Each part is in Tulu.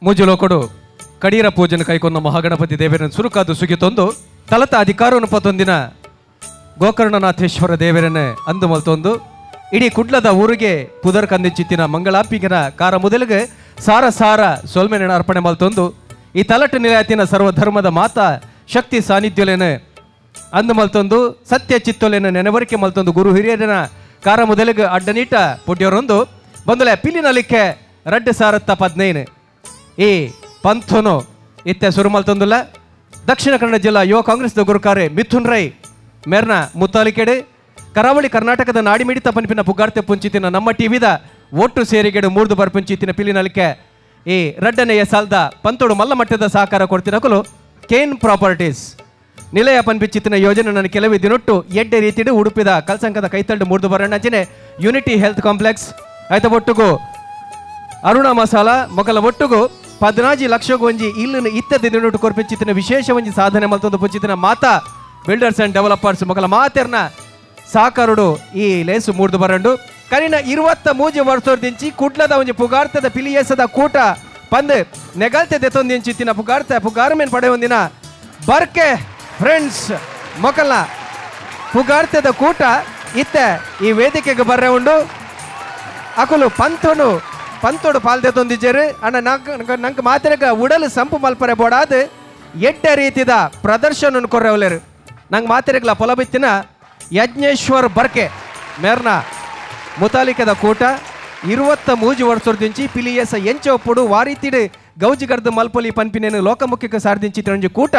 ಮೂಜುಲೋಕಡು ಕಡೀರ ಪೂಜೆನ ಕೈಕೊಂಡ ಮಹಾಗಣಪತಿ ದೇವರನ್ನು ಸುರುಕಾದು ಸುಗಿತೊಂದು ತಲತ ಅಧಿಕಾರವನ್ನು ಪತ್ತೊಂದಿನ ಗೋಕರ್ಣನಾಥೇಶ್ವರ ದೇವರನ್ನೇ ಅಂದು ಮಲ್ತೊಂದು ಇಡೀ ಕುಡ್ಲದ ಊರಿಗೆ ಪುದರ್ ಕಂದಿಚ್ಚಿತ್ತಿನ ಮಂಗಳಾಪಿಗನ ಕಾರ ಮೊದಲಿಗೆ ಸಾರ ಸಾರ ಸೊಲ್ಮೆನ ಅರ್ಪಣೆ ಮಲ್ತೊಂದು ಈ ತಲಟ ನಿಲಯತಿನ ಸರ್ವಧರ್ಮದ ಮಾತಾ ಶಕ್ತಿ ಸಾನ್ನಿಧ್ಯಲೇನೆ ಅಂದು ಮಲ್ತೊಂದು ಸತ್ಯ ಚಿತ್ತೊಲೆನ ನೆನವರಿಕೆ ಮಲ್ತೊಂದು ಗುರು ಹಿರಿಯರನ ಕಾರ ಮೊದಲಿಗೆ ಅಡ್ಡನೀಟ ಪುಟ್ಟಿಯವರೊಂದು ಬಂದಲೆ ಪಿಲಿನಲಿಕ್ಕೆ ರಡ್ಡು ಸಾರತ್ತ 15 ಈ ಪಂಥನು ಇತ್ತೆ ಸುರು ಮಲ್ತೊಂದುಲ್ಲ. ದಕ್ಷಿಣ ಕನ್ನಡ ಜಿಲ್ಲಾ ಯುವ ಕಾಂಗ್ರೆಸ್ ಗುರುಕಾರೆ ಮಿಥುನ್ ರೈ ಮೇರ್ನ ಮುತ್ತಾಲಿಕೆಡೆ ಕರಾವಳಿ ಕರ್ನಾಟಕದ ನಾಡಿಮಿಡಿತ ಪನ್ಪಿನ ಪುಗಾರ್ತೆ ಪುಂಚಿತಿನ ನಮ್ಮ ಟಿವಿದ ಒಟ್ಟು ಸೇರಿಗೆಡು ಮೂರ್ದು ಬರ್ಪುಂಚಿತಿನ ಪಿಲಿನಲಿಕೆ ಈ ರಡ್ಡನೆಯ ಸಾಲ್ದ ಪಂತೋಡು ಮಲ್ಲ ಮಟ್ಟದ ಸಹಕಾರ ಕೊಡ್ತಿನಕಲು ಕೇನ್ ಪ್ರಾಪರ್ಟೀಸ್ ನಿಲಯ ಪನ್ಪಿಚಿತ್ತಿನ ಯೋಜನೆ ನನ್ನ ಕೆಲವೇ ದಿನೊಟ್ಟು ಎಡ್ಡೆ ರೀತಿಡು ಉಡುಪಿದ ಕಲ್ಸಂಕದ ಕೈತಲ್ಡು ಮೂರ್ದು ಬರಣ್ಣಂಚನೆ ಯೂನಿಟಿ ಹೆಲ್ತ್ ಕಾಂಪ್ಲೆಕ್ಸ್ ಆಯ್ತ ಒಟ್ಟುಗು ಅರುಣ ಮಸಾಲ ಮೊಕಲ ಒಟ್ಟುಗು 14 ಲಕ್ಷಗೂ ಒಂಜಿ ಇಲ್ಲನ್ನು ಇತ್ತದ ದಿನೊಟ್ಟು ಕೊರ್ಪಿಂಚಿತ್ತಿನ ವಿಶೇಷ ಒಂಜಿ ಸಾಧನೆ ಮಲ್ತೊಂದು ಪುಂಚಿತಿನ ಮಾತಾ ಬಿಲ್ಡರ್ಸ್ ಅಂಡ್ ಡೆವಲಪರ್ಸ್ ಮೊಕಲ ಮಾತೆರ್ನ ಸಾಕರುಡು ಈ ಲೇಸು ಮೂರ್ದು ಬರಂಡು ಕರಿನ 23 ವರ್ಷದಿಂಚಿ ಕುಡ್ಲದ ಒಂಜಿ ಪುಗಾರ್ತದ ಪಿಲಿಯಸದ ಕೂಟ ಪಂದ್ ನೆಗಲ್ತೆ ದೆತ್ತೊಂದಿಂಚಿತ್ತಿನ ಪುಗಾರ್ತ ಪುಗಾರಮೇನ್ ಪಡೆಯೊಂದಿನ ಬರ್ಕೆ ಫ್ರೆಂಡ್ಸ್ ಮೊಕಲ ಪುಗಾರ್ತದ ಕೂಟ ಇತ್ತೆ ಈ ವೇದಿಕೆಗೆ ಬರ್ರೆ ಉಂಡು. ಅಕುಲು ಪಂಥನು ಪಂತೋಡು ಪಾಲ್ದೆತ್ತೊಂದಿಜ್ಜೇರು ಅಣ್ಣ ನಂಗೆ ಮಾತಿನಗ ಉಡಲು ಸಂಪು ಮಲ್ಪರೆ ಬೋಡಾದ ಎಡ್ಡ ರೀತಿದ ಪ್ರದರ್ಶನ ಕೊರ್ರೆವಲೇರು. ನಂಗೆ ಮಾತಿರಗ್ಲ ಪೊಲಬಿತ್ತಿನ ಯಜ್ಞೇಶ್ವರ್ ಬರ್ಕೆ ಮೇರ್ನ ಮುತಾಲಿಕದ ಕೂಟ 23 ವರ್ಷದಿಂಚಿ ಪಿಲಿಯಸ ಎಂಚೊಪ್ಪುಡು ವಾರಿತಿಡು ಗೌಜಿಗರ್ದು ಮಲ್ಪೊಲಿ ಪನ್ಪಿನೇನು ಲೋಕಮುಖ್ಯಕ್ಕೆ ಸಾರ್ದಿಂಚಿ ಕೂಟ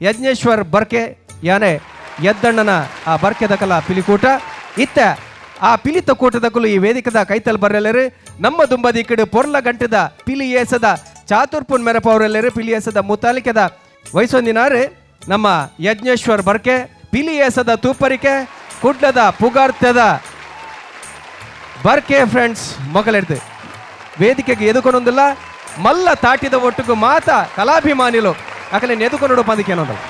ಯಜ್ಞೇಶ್ವರ್ ಬರ್ಕೆ ಯಾನೆ ಎದ್ದಣ್ಣನ ಆ ಬರ್ಕೆದ ಕಲ ಪಿಲಿಕೂಟ ಇತ್ತ ಆ ಪಿಲಿತ ಕೂಟದಕಲು ಈ ವೇದಿಕದ ಕೈತಲ್ ಬರ್ರೆಲ್ಲರು. ನಮ್ಮ ದುಂಬದಿ ಕಡೆ ಪೊರ್ಲ ಗಂಟದ ಪಿಲಿಯೇಸದ ಚಾತುರ್ಪುನ್ ಮೆರಪವರೆಲ್ಲರು ಪಿಲಿಯೇಸದ ಮುತಾಲಿಕದ ವಯಸ್ಸೊಂದಿನಾರು ನಮ್ಮ ಯಜ್ಞೇಶ್ವರ್ ಬರ್ಕೆ ಪಿಲಿಯೇಸದ ತೂಪರಿಕೆ ಕುಡ್ಲದ ಪುಗಾರ್ತದ ಬರ್ಕೆ ಫ್ರೆಂಡ್ಸ್ ಮೊಗಲೆಡ್ದು ವೇದಿಕೆಗೆ ಎದುಕೊಂಡೊಂದಿಲ್ಲ ಮಲ್ಲ ತಾಟಿದ ಒಟ್ಟುಗು ಮಾತ ಕಲಾಭಿಮಾನಿಲು ಅಕಲೆ ಎದುಕೊಂಡು ಪಂದಕ್ಕೇನೊಂದಲ್ಲ.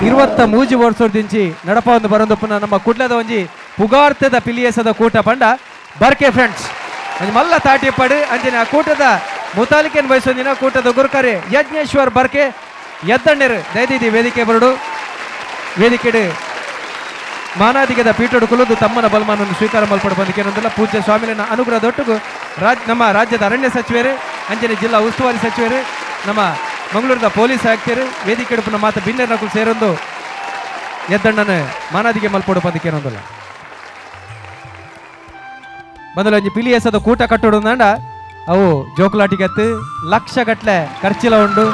23 ವರ್ಷದಿಂಚಿ ನಡಪವೊಂದು ಬರೊಂದುಪ್ಪುನ ನಮ್ಮ ಕುಡ್ಲದ ಒಂಜಿ ಪುಗಾರ್ತದ ಪಿಲಿಯೇಸದ ಕೂಟ ಪಂಡ ಬರ್ಕೆ ಫ್ರೆಂಡ್ಸ್ ಒಂಜಿ ಮಲ್ಲ ತಾಟಿಪ್ಪಡು ಅಂಚಿನ ಆ ಕೂಟದ ಮುತಾಲಿಕೆನ್ ಬಯಸೊಂದಿನ ಕೂಟದ ಗುರುಕರೆ ಯಜ್ಞೇಶ್ವರ್ ಬರ್ಕೆ ಎದ್ದಣ್ಣರು ದಯದೀದಿ ವೇದಿಕೆ ಬರಡು ವೇದಿಕೆಡು ಮಾನಾದಿಗದ ಪೀಠೋಡು ಕುಲದು ತಮ್ಮನ ಬಲಮಾನವನ್ನು ಸ್ವೀಕಾರ ಮಲ್ಪಡು ಬಂದಿಕೆನೊಂದಲ್ಲ ಪೂಜ್ಯ ಸ್ವಾಮಿಲಿನ ಅನುಗ್ರಹ ದೊಟ್ಟುಗು ನಮ್ಮ ರಾಜ್ಯದ ಅರಣ್ಯ ಸಚಿವರು ಅಂಜನೆ ಜಿಲ್ಲಾ ಉಸ್ತುವಾರಿ ಸಚಿವರು ನಮ್ಮ ಮಂಗಳೂರದ ಪೊಲೀಸ್ ಆಯುಕ್ತರು ವೇದಿಕೆ ಉಡುಪುನ ಮಾತ ಬಿನ್ನೆರ್ನಕುಲು ಸೇರೊಂದು ಎದ್ದಣ್ಣನ ಮಾನಾದಿಗೆ ಮಲ್ಪಡು ಬಂದಿಕೆನೊಂದಲ್ಲ ಬದಲೊಂಜಿ ಪಿಲಿಯಸದ ಕೂಟ ಕಟ್ಟೋಡು ಅಂಡ ಅವು ಜೋಕುಲಾಟಿಗತ್ತು ಲಕ್ಷ ಗಟ್ಲೆ ಖರ್ಚಿಲ ಉಂಡು.